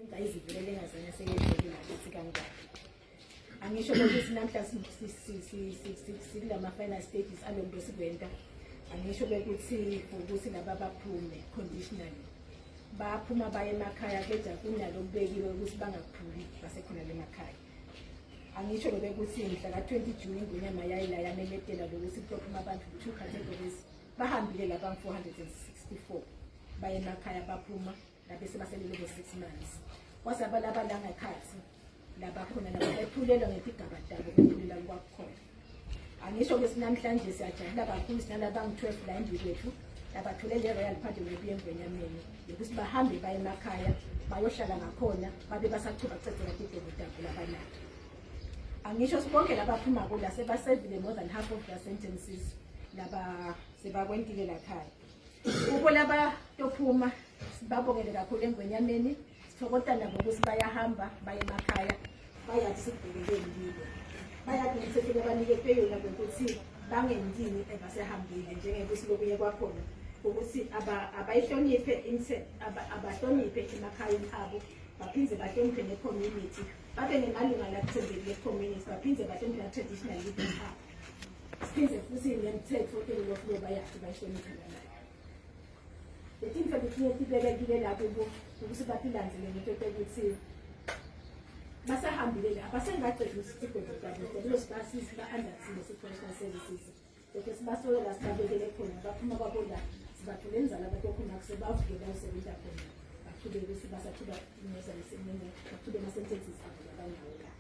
Ingayizivele engazange seyenzeke ngakithi kangaka. Angisho ukuthi namhla sikulama final stages alonto sikwenta. Angisho ukuthi ukuthi laba baphume conditionally. Baphuma baye emakhaya keja kunalo kubekiwe ukuthi bangaphumi basekhona lemakhaya. Angisho lokuthi mhla ka-20 June ingonyama yayila yamemetela lokuthi kuyophuma abantu two categories bahambile laba 464 baye emakhaya baphuma labese baselele bo-six months kwase abalaba langekhathi labakhona laba bephulelwa ngetigaba tabo bephulela kwakukhona angisho-ke sinamhlanje siyajabula kakhulu sinalabangu-12 la endlini kwethu labathole le royal pardon yokuya engwenyameni yokuthi bahambe baye emakhaya bayohlala ngakhona babe basachuba kucedzela tigebo tabo labanato angisho sibonke labaphuma kula sebasevile more than half of their sentences laba sebakwentile lakhaya kubo labatophuma sibabongele kakhulu engwenyameni sithokota nabo ukuthi bayahamba baye emakhaya bayathi sikubhekeleni kibo bayathi imithetho labaniketwe yona ngokuthi bangentini ebasehambile njengokuthi lokunye kwakhona ukuthi abayihloniphe abahloniphe emakhayeni abo baphinde bahloniphe ne-community babe nemalunga lakuthembekile e-community baphinde bahloniphe na-traditional leaders abo siphinde futhi nemithetho eliloflo bayathi bayihloniphe nanayo letinto letinye tibekekile lapho ukuthi batilandzele ngento ukuthi basahambile la basengacedi ukuthi sigwebo tabo kulo sibasisi ba-under thina si-professional services lokho sibasoke la sibabekele khona baphuma kwabo la sibathole inzala batokhona kusebavuke bayosebenza khona bachubeke ukuthi basathuba bachube ama-sentences abo labanawo la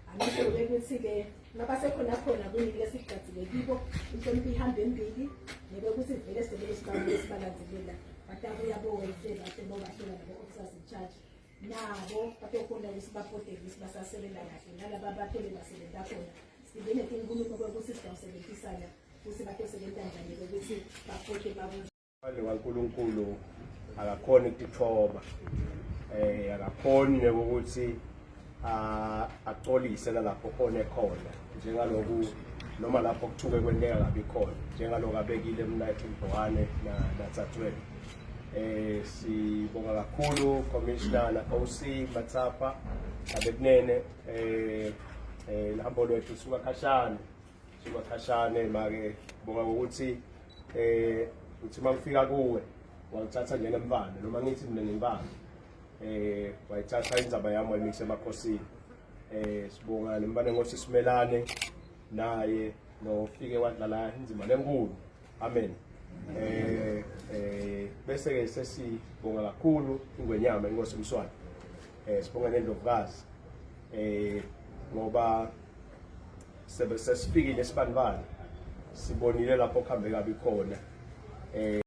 angisho-ke ukuthi-ke mabasekhona khona kunini lesigadzile kibo inhlonipho ihambe embili nebe ukuthi vele sivele sibabuye sibalandzelela batabuya bo-welfare bahle bobahlola nabo-officers in charge nabo batokhona ukuthi bapotele ukuthi basasebenza kahle nalaba batole basebenza khona sibe netinkulumo kwekuthi sitawusebenzisana ukuthi batosebenza njani ukuthi bapote babuye Ngaphandle kwaNkulunkulu akakhoni ukutithoba eh akakhoni ukuthi axolise nalapho one khona njengaloku noma lapho kuthuke kwenteka kabi khona njengaloko abekile mnayethu Mbhokane na naTsathweni eh sibonga kakhulu commissioner na OC Matsapa abekunene eh eh lihambo lwethu suka khashane suka khashane make bonga ukuthi eh uthi mangifika kuwe wangithatha njengemfana noma ngithi mina ngimfana eh wayithatha indzaba yami wayimikisa emakhosini eh sibonga nembane nkosi simelane naye nofike wadlala inzima lenkulu amen eh eh bese ke sesibonga kakhulu ingwenyama inkosi umswati eh sibonga nendlovukazi eh ngoba sebe sesifikile esibanibani sibonile lapho kuhambe kabi khona eh.